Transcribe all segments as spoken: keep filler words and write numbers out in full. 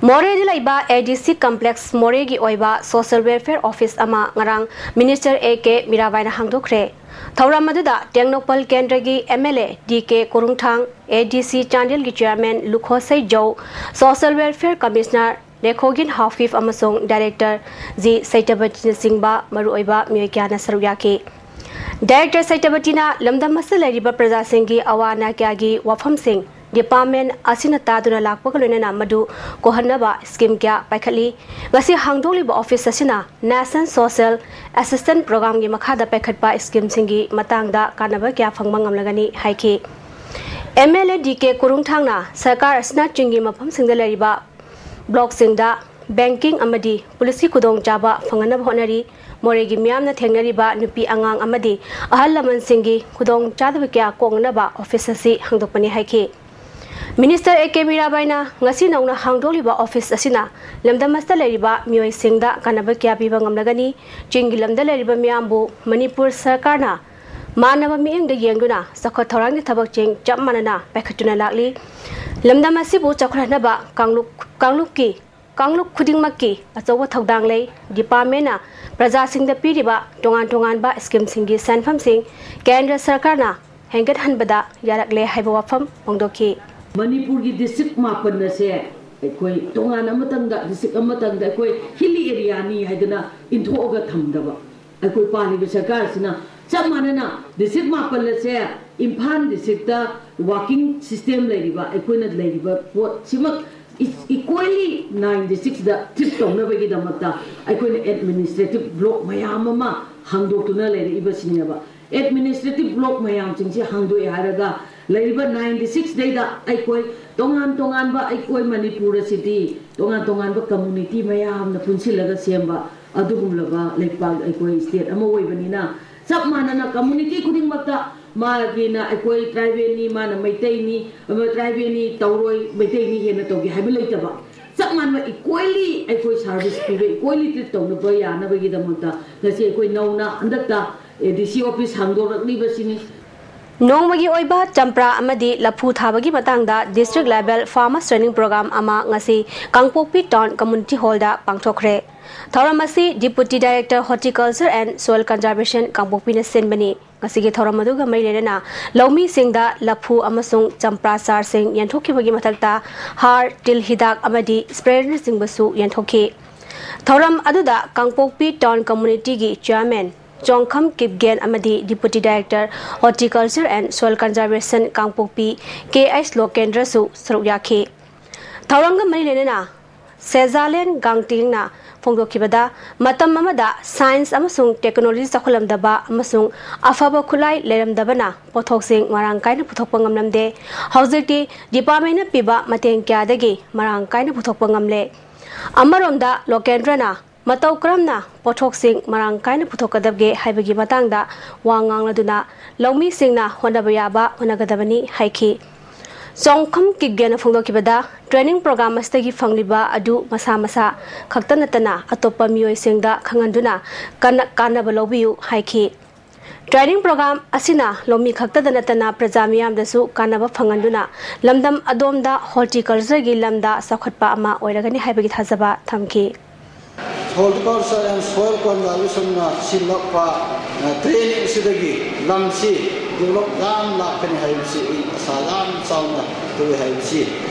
ꯃꯣꯔꯦꯗ ꯂꯩꯕ ꯑꯦ ꯗꯤ ꯁꯤ ꯀꯝꯄ꯭ꯂꯦꯛꯁ ꯃꯣꯔꯦꯒꯤ ꯑꯣꯏꯕ ꯁꯣꯁꯤꯌꯦꯜ ꯋꯦꯜꯐꯤꯌꯔ ꯑꯣꯐꯤꯁ ꯑꯃ ꯉꯔꯥꯡ ꯃꯤꯅꯤꯁꯇꯔ ꯑꯦ ꯀꯦ ꯃꯤꯔꯥꯕꯥꯏꯅ ꯍꯥꯡꯗꯣꯛꯈ꯭ꯔꯦ꯫ ꯊꯧꯔꯝ ꯑꯗꯨꯗ ꯇꯦꯡꯅꯧꯄꯜ ꯀꯦꯟꯗ꯭ꯔꯒꯤ M L A D K ꯀꯣꯔꯨꯡꯊꯥꯡ, ꯑꯦ ꯗꯤ ꯁꯤ ꯆꯥꯟꯗꯦꯜꯒꯤ ꯆꯤꯌꯥꯔꯃꯦꯟ ꯂꯨꯈꯣꯁꯩ ꯖꯧ, ꯁꯣꯁꯤꯌꯦꯜ ꯋꯦꯜꯐꯤꯌꯔ ꯀꯃꯤꯁꯅꯔ ꯂꯦꯈꯣꯒꯤꯟ ꯍꯥꯐꯤꯐ ꯑꯃꯁꯨꯡ ꯗꯥꯏꯔꯦꯛꯇꯔ ꯖꯤ ꯁꯩꯇꯕꯇꯤꯅꯆꯤꯡꯕ ꯃꯔꯨꯑꯣꯏꯕ ꯃꯤꯑꯣꯏ ꯀꯌꯥꯅ ꯁꯔꯨꯛ ꯌꯥꯈꯤ꯫ ꯗꯥꯏꯔꯦꯛꯇꯔ ꯁꯩꯇꯕꯇꯤꯅ ꯂꯝꯗꯝ ꯑꯁꯤꯗ ꯂꯩꯔꯤꯕ ꯄ꯭ꯔꯖꯥꯁꯤꯡꯒꯤ ꯑꯋꯥ ꯑꯅꯥ ꯀꯌꯥꯒꯤ ꯋꯥꯐꯝꯁꯤꯡ ꯗꯤꯄꯥꯔꯠꯃꯦꯟ ꯑꯁꯤꯅ ꯇꯥꯗꯨꯅ ꯂꯥꯛꯄꯒ ꯂꯣꯏꯅꯅ ꯃꯗꯨ ꯀꯣꯛꯍꯟꯅꯕ ꯁ꯭ꯀꯤꯝ ꯀꯌꯥ ꯄꯥꯏꯈꯠꯂꯤ꯫ ꯉꯁꯤ ꯍꯥꯡꯗꯣꯛꯂꯤꯕ ꯑꯣꯐꯤꯁ ꯑꯁꯤꯅ ꯅꯦꯁꯅꯦꯜ ꯁꯣꯁꯤꯌꯦꯜ ꯑꯦꯁꯤꯁꯇꯦꯟꯁ ꯄ꯭ꯔꯣꯒ꯭ꯔꯥꯝꯒꯤ ꯃꯈꯥꯗ ꯄꯥꯏꯈꯠꯄ ꯁ꯭ꯀꯤꯝꯁꯤꯡꯒꯤ ꯃꯇꯥꯡꯗ ꯀꯥꯟꯅꯕ ꯀꯌꯥ ꯐꯪꯕ ꯉꯝꯂꯒꯅꯤ ꯍꯥꯏꯈꯤ꯫ M L A D K ꯀꯣꯔꯨꯡꯊꯥꯡꯅ ꯁꯔꯀꯥꯔ ꯑꯁꯤꯅ ꯆꯤꯡꯒꯤ ꯃꯐꯝꯁꯤꯡꯗ ꯂꯩꯔꯤꯕ ꯕ꯭ꯂꯣꯛꯁꯤꯡꯗ ꯕꯦꯡꯀꯤꯡ ꯑꯃꯗꯤ ꯄꯨꯂꯤꯁꯀꯤ ꯈꯨꯗꯣꯡꯆꯥꯕ ꯐꯪꯍꯟꯅꯕ ꯍꯣꯠꯅꯔꯤ꯫ ꯃꯣꯔꯦꯒꯤ ꯃꯤꯌꯥꯝꯅ ꯊꯦꯡꯅꯔꯤꯕ ꯅꯨꯄꯤ ꯑꯉꯥꯡ ꯑꯃꯗꯤ ꯑꯍꯜ ꯂꯃꯟꯁꯤꯡꯒꯤ ꯈꯨꯗꯣꯡꯆꯥꯗꯕ ꯀꯌꯥ ꯀꯣꯛꯅꯅꯕ ꯑꯣꯐꯤꯁ ꯑꯁꯤ ꯍꯥꯡꯗꯣꯛꯄꯅꯤ ꯍꯥꯏꯈꯤ꯫ ꯃꯤꯅꯤꯁꯇꯔ ꯑꯦ ꯀꯦ ꯃꯤꯔꯥꯕꯥꯏꯅ ꯉꯁꯤ ꯅꯧꯅ ꯍꯥꯡꯗꯣꯛꯂꯤꯕ ꯑꯣꯐꯤꯁ ꯑꯁꯤꯅ ꯂꯝꯗꯝ ꯑꯁꯤꯗ ꯂꯩꯔꯤꯕ ꯃꯤꯑꯣꯏꯁꯤꯡꯗ ꯀꯥꯟꯅꯕ ꯀꯌꯥ ꯄꯤꯕ ꯉꯝꯂꯒꯅꯤ꯫ ꯆꯤꯡꯒꯤ ꯂꯝꯗ ꯂꯩꯔꯤꯕ ꯃꯤꯌꯥꯝꯕꯨ ꯃꯅꯤꯄꯨꯔ ꯁꯔꯀꯥꯔꯅ ꯃꯥꯟꯅꯕ ꯃꯤꯠꯌꯦꯡꯗ ꯌꯦꯡꯗꯨꯅ ꯆꯥꯎꯈꯠ ꯊꯧꯔꯥꯡꯒꯤ ꯊꯕꯛꯁꯤꯡ ꯆꯞ ꯃꯥꯟꯅꯅ ꯄꯥꯏꯈꯠꯇꯨꯅ ꯂꯥꯛꯂꯤ꯫ ꯂꯝꯗꯝ ꯑꯁꯤꯕꯨ ꯆꯥꯎꯈꯠꯍꯟꯅꯕ ꯀꯥꯡꯂꯨꯞ, ꯀꯥꯡꯂꯨꯞꯀꯤ, ꯀꯥꯡꯂꯨꯞ ꯈꯨꯗꯤꯡꯃꯛꯀꯤ ꯑꯆꯧꯕ ꯊꯧꯗꯥꯡ ꯂꯩ꯫ ꯗꯤꯄꯥꯔꯠꯃꯦꯟꯅ ꯄ꯭ꯔꯖꯥꯁꯤꯡꯗ ꯄꯤꯔꯤꯕ ꯇꯣꯉꯥꯟ ꯇꯣꯉꯥꯟꯕ ꯁ꯭ꯀꯤꯝꯁꯤꯡꯒꯤ ꯁꯦꯟꯐꯝꯁꯤꯡ ꯀꯦꯟꯗ꯭ꯔ ꯁꯔꯀꯥꯔꯅ ꯍꯦꯟꯒꯠꯍꯟꯕꯗ ꯌꯥꯔꯛꯂꯦ ꯍꯥꯏꯕ ꯋꯥꯐꯝ ꯐꯣꯡꯗꯣꯛꯈꯤ꯫ ꯃꯅꯤꯄꯨꯔꯒꯤ ꯗꯤꯁꯇ꯭ꯔꯤꯛ ꯃꯥꯄꯟ ꯑꯁꯦ ꯑꯩꯈꯣꯏ ꯇꯣꯉꯥꯟ ꯑꯃꯇꯪꯗ, ꯗꯤꯁꯇ꯭ꯔꯤꯛ ꯑꯃꯇꯪꯗ ꯑꯩꯈꯣꯏ ꯍꯤꯂꯤ ꯑꯦꯔꯤꯌꯥꯅꯤ ꯍꯥꯏꯗꯅ ꯏꯟꯊꯣꯛꯑꯒ ꯊꯝꯗꯕ, ꯑꯩꯈꯣꯏ ꯄꯥꯜꯂꯤꯕ ꯁꯔꯀꯥꯔꯁꯤꯅ ꯆꯞ ꯃꯥꯟꯅꯅ ꯗꯤꯁꯇ꯭ꯔꯤꯛ ꯃꯥꯄꯜ ꯑꯁꯦ ꯏꯝꯐꯥꯜ ꯗꯤꯁꯇ꯭ꯔꯤꯛꯇ ꯋꯥꯔꯀꯤꯡ ꯁꯤꯁꯇꯦꯝ ꯂꯩꯔꯤꯕ, ꯑꯩꯈꯣꯏꯅ ꯂꯩꯔꯤꯕ ꯄꯣꯠꯁꯤꯃꯛ ꯏ-, ꯏꯀ꯭ꯋꯦꯂꯤ ꯅꯥꯏꯟ ꯗꯤꯁꯇ꯭ꯔꯤꯛꯁꯤꯗ ꯇ꯭ꯔꯤꯠ ꯇꯧꯅꯕꯒꯤꯗꯃꯛꯇ ꯑꯩꯈꯣꯏꯅ ꯑꯦꯗꯃꯤꯅꯤꯁꯇ꯭ꯔꯦꯇꯤꯚ ꯕ꯭ꯂꯣꯛ ꯃꯌꯥꯝ ꯑꯃ ꯍꯥꯡꯗꯣꯛꯇꯨꯅ ꯂꯩꯔꯛꯏꯕꯁꯤꯅꯦꯕ꯫ ꯑꯦꯗꯃꯤꯅꯤꯁꯇ꯭ꯔꯦꯇꯤꯚ ꯕ꯭ꯂꯣꯛ ꯃꯌꯥꯝꯁꯤꯡꯁꯤ ꯍꯥꯡꯗꯣꯛꯑꯦ ꯍꯥꯏꯔꯒ ꯂꯩꯔꯤꯕ ꯅꯥꯏꯟ ꯗꯤꯁꯇ꯭ꯔꯤꯛꯁꯤꯗꯩꯗ ꯑꯩꯈꯣꯏ ꯇꯣꯉꯥꯟ ꯇꯣꯉꯥꯟꯕ, ꯑꯩꯈꯣꯏ ꯃꯅꯤꯄꯨꯔ ꯑꯁꯤꯗꯤ ꯇꯣꯉꯥꯟ ꯇꯣꯉꯥꯟꯕ ꯀꯝꯃꯨꯅꯤꯇꯤ ꯃꯌꯥꯝꯅ ꯄꯨꯟꯁꯤꯜꯂꯒ ꯁꯦꯝꯕ ꯑꯗꯨꯒꯨꯝꯂꯕ ꯂꯩꯄꯥꯛ, ꯑꯩꯈꯣꯏ ꯁ꯭ꯇꯦꯠ ꯑꯃ ꯑꯣꯏꯕꯅꯤꯅ, ꯆꯞ ꯃꯥꯟꯅꯅ ꯀꯝꯃꯨꯅꯤꯇꯤ ꯈꯨꯗꯤꯡꯃꯛꯇ ꯃꯥꯒꯤꯅ ꯑꯩꯈꯣꯏ ꯇ꯭ꯔꯥꯏꯕꯦꯜꯅꯤ, ꯃꯥꯅ ꯃꯩꯇꯩꯅꯤ, ꯑꯃ ꯇ꯭ꯔꯥꯏꯕꯦꯜꯅꯤ ꯇꯧꯔꯣꯏ, ꯃꯩꯇꯩꯅꯤ ꯍꯦꯟꯅ ꯇꯧꯒꯦ ꯍꯥꯏꯕ ꯂꯩꯇꯕ, ꯆꯞ ꯃꯥꯟꯅꯕ ꯏꯀ꯭ꯋꯦꯂꯤ ꯑꯩꯈꯣꯏ ꯁꯥꯔꯚꯤꯁ ꯄꯤꯕ, ꯏꯀ꯭ꯋꯦꯂꯤ ꯇ꯭ꯔꯤꯠ ꯇꯧꯅꯕ ꯌꯥꯅꯕꯒꯤꯗꯃꯛꯇ ꯉꯁꯤ ꯑꯩꯈꯣꯏ ꯅꯧꯅ ꯍꯟꯗꯛꯇ ꯑꯦ ꯗꯤ ꯁꯤ ꯑꯣꯐꯤꯁ ꯍꯥꯡꯗꯣꯔꯛꯂꯤꯕꯁꯤꯅꯤ꯫ ꯅꯣꯡꯃꯒꯤ ꯑꯣꯏꯕ ꯆꯝꯄ꯭ꯔꯥ ꯑꯃꯗꯤ ꯂꯐꯨ ꯊꯥꯕꯒꯤ ꯃꯇꯥꯡꯗ District Level Farmers Training Program ꯑꯃ ꯉꯁꯤ ꯀꯥꯡꯄꯣꯛꯄꯤ Town Community Hallꯗ ꯄꯥꯡꯊꯣꯛꯈ꯭ꯔꯦ꯫ ꯊꯧꯔꯝ ꯑꯁꯤ Deputy Director Horticulture and Soil Conservation ꯀꯥꯡꯄꯣꯛꯄꯤꯅ ꯁꯤꯟꯕꯅꯤ꯫ ꯉꯁꯤꯒꯤ ꯊꯧꯔꯝ ꯑꯗꯨꯒ ꯃꯔꯤ ꯂꯩꯅꯅ ꯂꯧꯃꯤꯁꯤꯡꯗ ꯂꯐꯨ ꯑꯃꯁꯨꯡ ꯆꯝꯄ꯭ꯔꯥ ꯆꯥꯔꯁꯤꯡ ꯌꯦꯟꯊꯣꯛꯈꯤꯕꯒꯤ ꯃꯊꯛꯇ ꯍꯥꯔ, ꯇꯤꯜ ꯍꯤꯗꯥꯛ ꯑꯃꯗꯤ ꯁ꯭ꯄ꯭ꯔꯦꯌꯔꯅꯆꯤꯡꯕꯁꯨ ꯌꯦꯟꯊꯣꯛꯈꯤ꯫ ꯊꯧꯔꯝ ꯑꯗꯨꯗ ꯀꯥꯡꯄꯣꯛꯄꯤ Town Communityꯒꯤ Chairman ꯆꯣꯡꯈꯝ ꯀꯤꯞꯒꯦꯟ ꯑꯃꯗꯤ Deputy Director Horticulture and Soil Conservation Kangpokpi K H ꯂꯣꯀꯦꯟꯗ꯭ꯔꯁꯨ ꯁꯔꯨꯛ ꯌꯥꯈꯤ꯫ ꯊꯧꯔꯝꯒ ꯃꯔꯤ ꯂꯩꯅꯅ ꯁꯦꯖꯥꯂꯦꯟ ꯒꯥꯡꯇꯤꯡꯅ ꯐꯣꯡꯗꯣꯛꯈꯤꯕꯗ, ꯃꯇꯝ ꯑꯃꯗ ꯁꯥꯏꯟꯁ ꯑꯃꯁꯨꯡ ꯇꯦꯛꯅꯣꯂꯣꯖꯤ ꯆꯥꯎꯈꯠꯂꯝꯗꯕ ꯑꯃꯁꯨꯡ ꯑꯐꯕ ꯈꯨꯠꯂꯥꯏ ꯂꯩꯔꯝꯗꯕꯅ ꯄꯣꯠꯊꯣꯛꯁꯤꯡ ꯃꯔꯥꯡ ꯀꯥꯏꯅ ꯄꯨꯊꯣꯛꯄ ꯉꯝꯂꯝꯗꯦ꯫ ꯍꯧꯖꯤꯛꯇꯤ ꯗꯤꯄꯥꯔꯠꯃꯦꯟꯅ ꯄꯤꯕ ꯃꯇꯦꯡ ꯀꯌꯥꯗꯒꯤ ꯃꯔꯥꯡ ꯀꯥꯏꯅ ꯄꯨꯊꯣꯛꯄ ꯉꯝꯂꯦ꯫ ꯑꯃꯔꯣꯝꯗ ꯂꯣꯀꯦꯟꯗ꯭ꯔꯅ ꯃꯇꯧ ꯀꯔꯝꯅ ꯄꯣꯠꯊꯣꯛꯁꯤꯡ ꯃꯔꯥꯡ ꯀꯥꯏꯅ ꯄꯨꯊꯣꯛꯀꯗꯕꯒꯦ ꯍꯥꯏꯕꯒꯤ ꯃꯇꯥꯡꯗ ꯋꯥ ꯉꯥꯡꯂꯗꯨꯅ ꯂꯧꯃꯤꯁꯤꯡꯅ ꯍꯣꯠꯅꯕ ꯌꯥꯕ ꯍꯣꯠꯅꯒꯗꯕꯅꯤ ꯍꯥꯏꯈꯤ꯫ ꯆꯣꯡꯈꯝ ꯀꯤꯞꯒꯦꯟꯅ ꯐꯣꯡꯗꯣꯛꯈꯤꯕꯗ, training program ꯑꯁꯤꯗꯒꯤ ꯐꯪꯂꯤꯕ ꯑꯗꯨ ꯃꯁꯥ ꯃꯁꯥ ꯈꯛꯇ ꯅꯠꯇꯅ ꯑꯇꯣꯞꯄ ꯃꯤꯑꯣꯏꯁꯤꯡꯗ ꯈꯪꯍꯟꯗꯨꯅ ꯀꯟꯅ ꯀꯥꯟꯅꯕ ꯂꯧꯕꯤꯌꯨ ꯍꯥꯏꯈꯤ꯫ Training program ꯑꯁꯤꯅ ꯂꯧꯃꯤ ꯈꯛꯇꯗ ꯅꯠꯇꯅ ꯄ꯭ꯔꯖꯥ ꯃꯤꯌꯥꯝꯗꯁꯨ ꯀꯥꯟꯅꯕ ꯐꯪꯍꯟꯗꯨꯅ ꯂꯝꯗꯝ ꯑꯗꯣꯝꯗ horticultureꯒꯤ ꯂꯝꯗ ꯆꯥꯎꯈꯠꯄ ꯑꯃ ꯑꯣꯏꯔꯒꯅꯤ ꯍꯥꯏꯕꯒꯤ ꯊꯥꯖꯕ ꯊꯝꯈꯤ꯫ Horticulture and Soil Conservationꯅ ꯁꯤꯜꯂꯛꯄ ꯇ꯭ꯔꯦꯅꯤꯡ ꯑꯁꯤꯗꯒꯤ ꯂꯝꯁꯤ ꯗꯤꯕꯂꯞ ꯌꯥꯝ ꯂꯥꯛꯀꯅꯤ ꯍꯥꯏꯕꯁꯤ ꯑꯩ ꯑꯁꯥ ꯌꯥꯝ ꯆꯥꯎꯅ ꯇꯧꯏ ꯍꯥꯏꯕꯁꯤ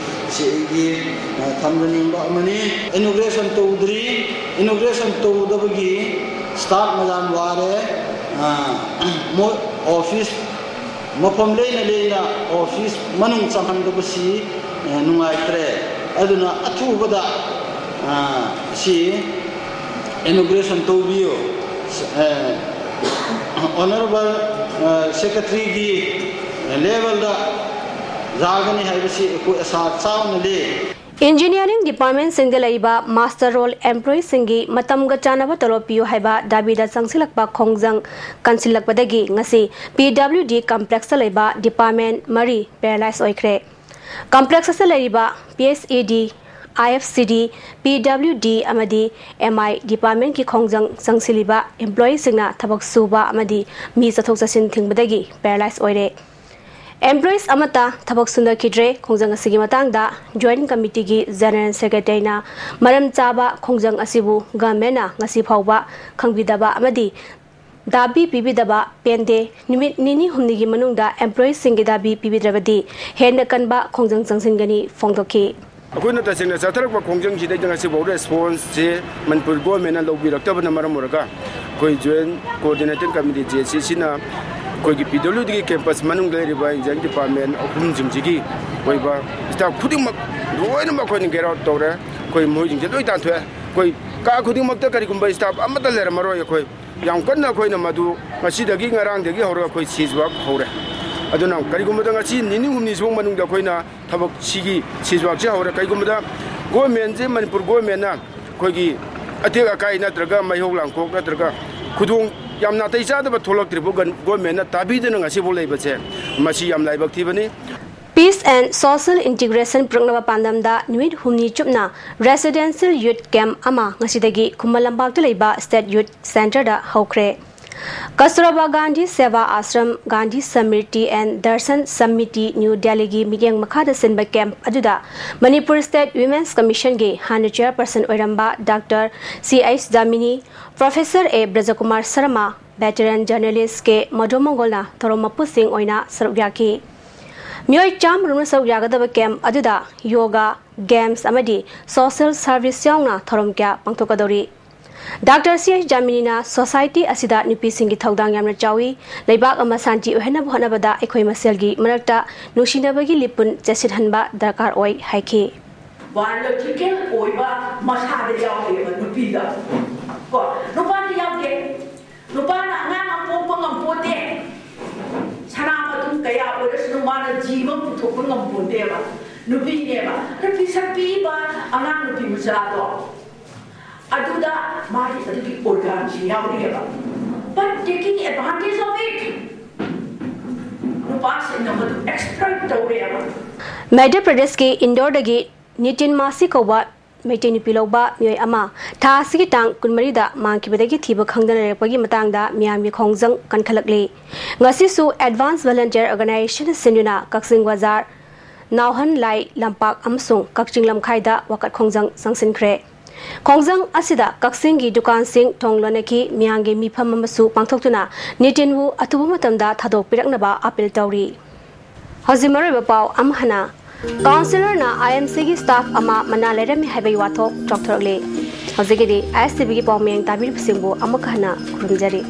ꯁꯤ ꯑꯩꯒꯤ ꯊꯝꯖꯅꯤꯡꯕ ꯑꯃꯅꯤ꯫ ꯏꯅꯣꯒ꯭ꯔꯦꯁꯟ ꯇꯧꯗ꯭ꯔꯤ꯫ ꯏꯅꯣꯒ꯭ꯔꯦꯁꯟ ꯇꯧꯗꯕꯒꯤ ꯁ꯭ꯇꯥꯐ ꯃꯌꯥꯝ ꯋꯥꯔꯦ꯫ ꯃꯣꯏ ꯑꯣꯐꯤꯁ ꯃꯐꯝ ꯂꯩꯅ ꯂꯩꯅ ꯑꯣꯐꯤꯁ ꯃꯅꯨꯡ ꯆꯪꯍꯟꯗꯕꯁꯤ ꯅꯨꯡꯉꯥꯏꯇ꯭ꯔꯦ꯫ ꯑꯗꯨꯅ ꯑꯊꯨꯕꯗ ꯁꯤ ꯏꯅꯣꯒ꯭ꯔꯦꯁꯟ ꯇꯧꯕꯤꯌꯨ꯫ Honourable Secretaryꯒꯤ levelꯗ ꯌꯥꯒꯅꯤ ꯍꯥꯏꯕꯁꯤ ꯑꯩꯈꯣꯏ ꯑꯁꯥ ꯆꯥꯎꯅ ꯂꯩ꯫ Engineering departmentꯁꯤꯡꯗ ꯂꯩꯔꯤꯕ master roll employeeꯁꯤꯡꯒꯤ ꯃꯇꯝꯒ ꯆꯥꯟꯅꯕ ꯇꯣꯂꯣꯞ ꯄꯤꯌꯨ ꯍꯥꯏꯕ ꯗꯥꯕꯤꯗ ꯆꯪꯁꯤꯜꯂꯛꯄ ꯈꯣꯡꯖꯪ ꯀꯟꯁꯤꯜꯂꯛꯄꯗꯒꯤ ꯉꯁꯤ PWD complexꯇ ꯂꯩꯕ department ꯃꯔꯤ paralyse ꯑꯣꯏꯈ꯭ꯔꯦ꯫ Complex ꯑꯁꯤꯗ ꯂꯩꯔꯤꯕ PHED, IFCD, PWD ꯑꯃꯗꯤ MI departmentꯀꯤ ꯈꯣꯡꯖꯪ ꯆꯪꯁꯤꯜꯂꯤꯕ employeeꯁꯤꯡꯅ ꯊꯕꯛ ꯁꯨꯕ ꯑꯃꯗꯤ ꯃꯤ ꯆꯠꯊꯣꯛ ꯆꯠꯁꯤꯟ ꯊꯤꯡꯕꯗꯒꯤ paralyse ꯑꯣꯏꯔꯦ꯫ Employees ꯑꯃꯠꯇ ꯊꯕꯛ ꯁꯨꯅꯈꯤꯗ꯭ꯔꯦ꯫ ꯈꯣꯡꯖꯪ ꯑꯁꯤꯒꯤ ꯃꯇꯥꯡꯗ Joint Committeeꯒꯤ General Secretaryꯅ ꯃꯔꯝ ꯆꯥꯕ ꯈꯣꯡꯖꯪ ꯑꯁꯤꯕꯨ governmentꯅ ꯉꯁꯤ ꯐꯥꯎꯕ ꯈꯪꯕꯤꯗꯕ ꯑꯃꯗꯤ ꯗꯥꯕꯤ ꯄꯤꯕꯤꯗꯕ ꯄꯦꯟꯗꯦ꯫ ꯅꯨꯃꯤꯠ ꯅꯤꯅꯤ ꯍꯨꯝꯅꯤꯒꯤ ꯃꯅꯨꯡꯗ employeeꯁꯤꯡꯒꯤ ꯗꯥꯕꯤ ꯄꯤꯕꯤꯗ꯭ꯔꯕꯗꯤ ꯍꯦꯟꯅ ꯀꯟꯕ ꯈꯣꯡꯖꯪ ꯆꯪꯁꯤꯟꯒꯅꯤ ꯐꯣꯡꯗꯣꯛꯈꯤ꯫ ꯑꯩꯈꯣꯏꯅ ꯇꯁꯦꯡꯅ ꯆꯠꯊꯔꯛꯄ ꯈꯣꯡꯖꯪꯁꯤꯗꯩꯗ ꯉꯁꯤꯐꯥꯎ responseꯁꯦ ꯃꯅꯤꯄꯨꯔ governmentꯅ ꯂꯧꯕꯤꯔꯛꯇꯕꯅ ꯃꯔꯝ ꯑꯣꯏꯔꯒ ꯑꯩꯈꯣꯏ Joint Coordinating Committee, JCCꯅ ꯑꯩꯈꯣꯏꯒꯤ PWDꯒꯤ campus ꯃꯅꯨꯡꯗ ꯂꯩꯔꯤꯕ engineering department ꯑꯍꯨꯝꯁꯤꯡꯁꯤꯒꯤ ꯑꯣꯏꯕ staff ꯈꯨꯗꯤꯡꯃꯛ ꯂꯣꯏꯅꯃꯛ ꯑꯩꯈꯣꯏꯅ get out ꯇꯧꯔꯦ꯫ ꯑꯩꯈꯣꯏ ꯃꯣꯏꯁꯤꯡꯁꯦ ꯂꯣꯏ ꯇꯥꯟꯊꯣꯛꯑꯦ꯫ ꯑꯩꯈꯣꯏ ꯀꯥ ꯈꯨꯗꯤꯡꯃꯛꯇ ꯀꯔꯤꯒꯨꯝꯕ staff ꯑꯃꯠꯇ ꯂꯩꯔꯝꯃꯔꯣꯏ꯫ ꯑꯩꯈꯣꯏ ꯌꯥꯝ ꯀꯟꯅ ꯑꯩꯈꯣꯏꯅ ꯃꯗꯨ ꯉꯁꯤꯗꯒꯤ, ꯉꯔꯥꯡꯗꯒꯤ ꯍꯧꯔꯒ ꯑꯩꯈꯣꯏ siege work ꯍꯧꯔꯦ꯫ ꯑꯗꯨꯅ ꯀꯔꯤꯒꯨꯝꯕꯗ ꯉꯁꯤ ꯅꯤꯅꯤ ꯍꯨꯝꯅꯤ ꯁꯤꯒꯤ ꯃꯅꯨꯡꯗ ꯑꯩꯈꯣꯏꯅ ꯊꯕꯛ ꯁꯤꯒꯤ siege workꯁꯦ ꯍꯧꯔꯦ꯫ ꯀꯔꯤꯒꯨꯝꯕꯗ governmentꯁꯦ, ꯃꯅꯤꯄꯨꯔ governmentꯅ ꯑꯩꯈꯣꯏꯒꯤ ꯑꯇꯦꯛ ꯑꯀꯥꯏ ꯅꯠꯇ꯭ꯔꯒ ꯃꯩꯍꯧ ꯂꯥꯡꯄꯣꯛ ꯅꯠꯇ꯭ꯔꯒ ꯈꯨꯗꯣꯡ ꯌꯥꯝ ꯅꯥꯇꯩ ꯆꯥꯗꯕ ꯊꯣꯛꯂꯛꯇ꯭ꯔꯤꯕ ꯒꯟ-, governmentꯅ ꯇꯥꯕꯤꯗꯅ ꯉꯁꯤꯐꯥꯎ ꯂꯩꯕꯁꯦ, ꯃꯁꯤ ꯌꯥꯝ ꯂꯥꯏꯕꯛ ꯊꯤꯕꯅꯤ꯫ Peace and social integration ꯄꯨꯔꯛꯅꯕ ꯄꯥꯟꯗꯝꯗ ꯅꯨꯃꯤꯠ ꯍꯨꯝꯅꯤ ꯆꯨꯞꯅ residential youth camp ꯑꯃ ꯉꯁꯤꯗꯒꯤ ꯈꯨꯃꯟ ꯂꯝꯄꯥꯛꯇ ꯂꯩꯕ State Youth Centreꯗ ꯍꯧꯈ꯭ꯔꯦ꯫ Kasturba Gandhi Seva Ashram, Gandhi Smriti and Darshan Samiti, New Delhiꯒꯤ ꯃꯤꯠꯌꯦꯡ ꯃꯈꯥꯗ ꯁꯤꯟꯕ camp ꯑꯗꯨꯗ ꯃꯅꯤꯄꯨꯔ State Women's Commissionꯒꯤ ꯍꯥꯟꯅ chairperson ꯑꯣꯏꯔꯝꯕ Doctor C H Jamini, Professor A ꯕ꯭ꯔꯖꯀꯨꯃꯥꯔ Sharma, veteran journalist K ꯃꯙꯨꯃꯪꯒꯣꯜꯅ ꯊꯧꯔꯝ ꯃꯄꯨꯁꯤꯡ ꯑꯣꯏꯅ ꯁꯔꯨꯛ ꯌꯥꯈꯤ꯫ ꯃꯤꯑꯣꯏ ꯆꯥꯝꯃ ꯔꯣꯝꯅ ꯁꯔꯨꯛ ꯌꯥꯒꯗꯕ camp ꯑꯗꯨꯗ yoga, games ꯑꯃꯗꯤ social service ꯌꯥꯎꯅ ꯊꯧꯔꯝ ꯀꯌꯥ ꯄꯥꯡꯊꯣꯛꯀꯗꯧꯔꯤ꯫ Doctor C H ꯖꯥꯃꯤꯅꯤꯅ society ꯑꯁꯤꯗ ꯅꯨꯄꯤꯁꯤꯡꯒꯤ ꯊꯧꯗꯥꯡ ꯌꯥꯝꯅ ꯆꯥꯎꯏ꯫ ꯂꯩꯕꯥꯛ ꯑꯃ ꯁꯥꯟꯇꯤ ꯑꯣꯏꯍꯟꯅꯕ ꯍꯣꯠꯅꯕꯗ ꯑꯩꯈꯣꯏ ꯃꯁꯦꯜꯒꯤ ꯃꯔꯛꯇ ꯅꯨꯡꯁꯤꯅꯕꯒꯤ ꯂꯤꯄꯨꯟ ꯆꯦꯠꯁꯤꯟꯍꯟꯕ ꯗꯔꯀꯥꯔ ꯑꯣꯏ ꯍꯥꯏꯈꯤ꯫ Biological ꯑꯣꯏꯕ ꯃꯁꯥꯗ ꯌꯥꯎꯔꯦꯕ ꯅꯨꯄꯤꯗ꯫ ꯀꯣ, ꯅꯨꯄꯥꯗꯤ ꯌꯥꯎꯗꯦ꯫ ꯅꯨꯄꯥꯅ ꯑꯉꯥꯡ ꯑꯃ ꯄꯣꯛꯄ ꯉꯝꯄꯣꯠꯇꯦ꯫ ꯁꯅꯥ ꯃꯇꯨꯝ ꯀꯌꯥ ꯑꯣꯏꯔꯁꯨ ꯃꯥꯅ ꯖꯤꯕ ꯄꯨꯊꯣꯛꯄ ꯉꯝꯄꯣꯠꯇꯦꯕ꯫ ꯅꯨꯄꯤꯅꯦꯕ꯫ ꯑꯗꯨ ꯄꯤꯁꯛ ꯄꯤꯛꯏꯕ ꯑꯉꯥꯡ ꯅꯨꯄꯤ ꯃꯆꯥꯗꯣ, ꯑꯗꯨꯗ ꯃꯥꯒꯤ ꯑꯗꯨꯒꯤ organꯁꯤ ꯌꯥꯎꯔꯤꯑꯕ꯫ But taking advantage of it, ꯅꯨꯄꯥꯁꯤꯡꯅ ꯃꯗꯨ exploit ꯇꯧꯔꯦꯕ꯫ ꯃꯙ꯭ꯌ ꯄ꯭ꯔꯗꯦꯁꯀꯤ ꯏꯟꯗꯣꯔꯗꯒꯤ ꯅꯤꯇꯤꯟ ꯃꯥꯁꯤ ꯀꯧꯕ ꯃꯩꯇꯩ ꯅꯨꯄꯤ ꯂꯧꯕ ꯃꯤꯑꯣꯏ ꯑꯃ ꯊꯥ ꯑꯁꯤꯒꯤ ꯇꯥꯡ ꯀꯨꯟꯃꯔꯤꯗ ꯃꯥꯡꯈꯤꯕꯗꯒꯤ ꯊꯤꯕ ꯈꯪꯗꯅ ꯂꯩꯔꯛꯄꯒꯤ ꯃꯇꯥꯡꯗ ꯃꯤꯌꯥꯝꯒꯤ ꯈꯣꯡꯖꯪ ꯀꯟꯈꯠꯂꯛꯂꯤ꯫ ꯉꯁꯤꯁꯨ Advance Volunteer Organization ꯁꯤꯟꯗꯨꯅ ꯀꯛꯆꯤꯡ ꯕꯖꯥꯔ, ꯅꯥꯎꯍꯟ ꯂꯥꯏ ꯂꯝꯄꯥꯛ ꯑꯃꯁꯨꯡ ꯀꯛꯆꯤꯡ ꯂꯝꯈꯥꯏꯗ ꯋꯥꯀꯠ ꯈꯣꯡꯖꯪ ꯆꯪꯁꯤꯟꯈ꯭ꯔꯦ꯫ ꯈꯣꯡꯖꯪ ꯑꯁꯤꯗ ꯀꯛꯆꯤꯡꯒꯤ ꯗꯨꯀꯥꯟꯁꯤꯡ ꯊꯣꯡ ꯂꯣꯟꯅꯈꯤ꯫ ꯃꯤꯌꯥꯝꯒꯤ ꯃꯤꯐꯝ ꯑꯃꯁꯨ ꯄꯥꯡꯊꯣꯛꯇꯨꯅ ꯅꯤꯇꯤꯟꯕꯨ ꯑꯊꯨꯕ ꯃꯇꯝꯗ ꯊꯥꯗꯣꯛꯄꯤꯔꯛꯅꯕ ꯑꯥꯄꯤꯜ ꯇꯧꯔꯤ꯫ ꯍꯧꯖꯤꯛ ꯃꯔꯨꯑꯣꯏꯕ ꯄꯥꯎ ꯑꯃ ꯍꯟꯅ꯫ ꯀꯥꯎꯟꯁꯤꯂꯔꯅ IMCꯒꯤ staff ꯑꯃ ꯃꯅꯥ ꯂꯩꯔꯝꯃꯤ ꯍꯥꯏꯕꯒꯤ ꯋꯥꯊꯣꯛ ꯆꯥꯎꯊꯣꯔꯛꯂꯤ꯫ ꯍꯧꯖꯤꯛꯀꯤꯗꯤ ISTVꯒꯤ ꯄꯥꯎ ꯃꯌꯦꯡ ꯇꯥꯕꯤꯔꯤꯕꯁꯤꯡꯕꯨ ꯑꯃꯨꯛ ꯍꯟꯅ ꯈꯨꯔꯨꯝꯖꯔꯤ꯫